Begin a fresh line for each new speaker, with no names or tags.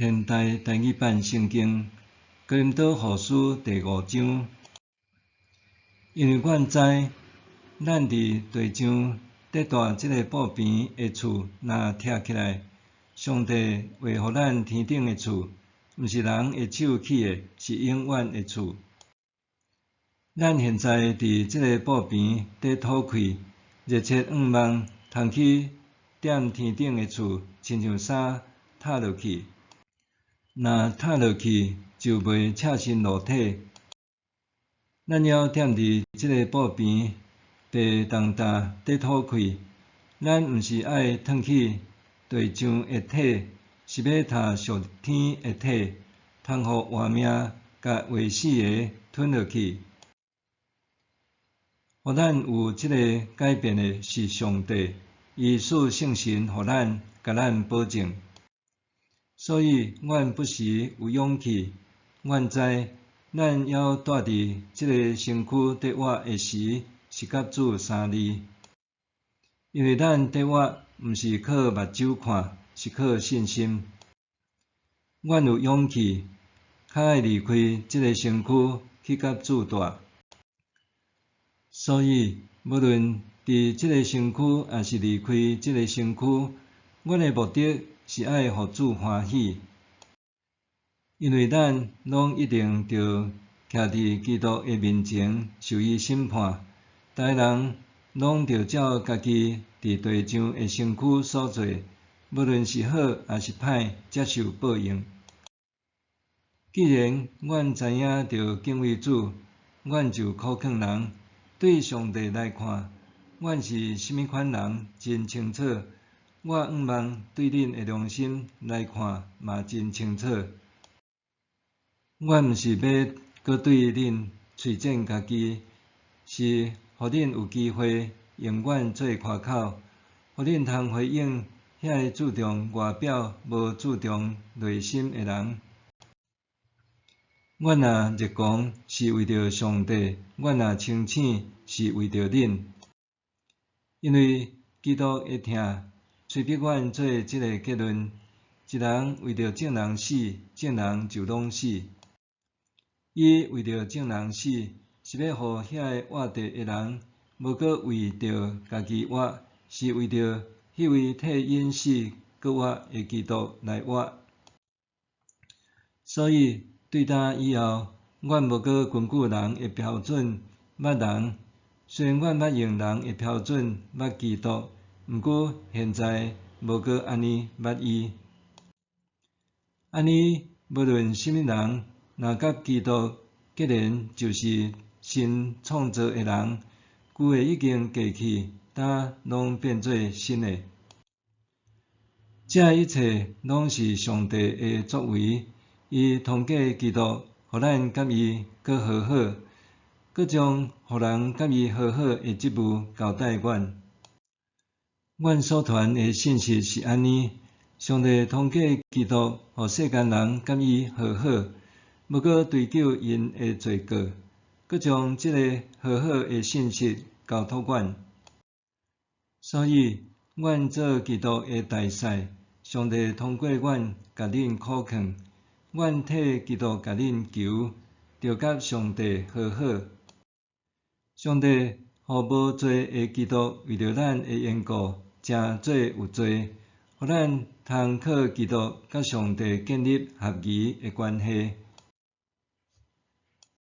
現代台語版聖經，哥林多後書第五章。因為阮知，咱佇地上佇住這个布棚的厝若拆起來，上帝畫予咱天頂的厝，毋是人的手起的，是永遠的厝。咱現在佇這个布棚佇討氣，熱切向望通去踮天頂的厝，親像衫脫落去。若脫落去，就袂赤身露體。咱猶踮佇這个布棚地重擔佇討氣，咱毋是愛脫去地上的體，是欲脫屬天的體，通予活命佮會死的吞落去。予咱有這个改變的是上帝，伊賜聖神予咱，共咱保證。所以，阮不時有勇氣。阮知，咱猶蹛佇這个身軀佇活的時，是佮主相離。因為咱佇活，毋是靠目睭看，是靠信心。阮有勇氣，較愛離開這个身軀去佮主蹛。所以，無論佇這个身軀，抑是離開這个身軀，阮的目的是愛予主歡喜。因為咱攏一定著徛佇基督的面前受伊審判，逐个人攏著照家己佇地上的身軀所做，無論是好抑是歹，接受報應。既然阮知影著敬畏主，阮就苦勸人。對上帝來看，阮是啥物款人真清楚。我向望對恁的良心來看嘛真清楚。阮毋是欲閣對恁推薦家己，是予恁有機會用阮做誇口，予恁通回應遐个注重外表無注重內心的人。阮若熱狂是為著上帝，阮若清醒是為著恁。因為基督的疼，催逼阮做這个結論：一人為著眾人死，眾人就攏死。伊為著眾人死，是欲予遐个活著的人，無閣為著家己活，是為著彼位替𪜶死閣活的基督來活。所以，對今以後，阮無閣根據人的標準捌人，雖然阮捌用人的標準捌基督，毋過現在無閣按呢捌伊。按呢，無論啥物人，若佮基督結連，就是新創造的人，舊的已經過去，今攏變做新的。這一切攏是上帝的作為，伊通過基督，予咱佮伊閣和好，閣將予人佮伊和好的職務交代阮。阮所傳的信息是按呢：上帝通過基督，予世間人佮伊和好，無閣追究𪜶的罪過，閣將這个和好的信息交託阮。所以，阮做基督的大使，上帝通過阮共恁苦勸，阮替基督共恁求，著佮上帝和好。上帝予無罪的基督為著咱的緣故，成做有罪，予咱通靠基督佮上帝建立合宜的關係。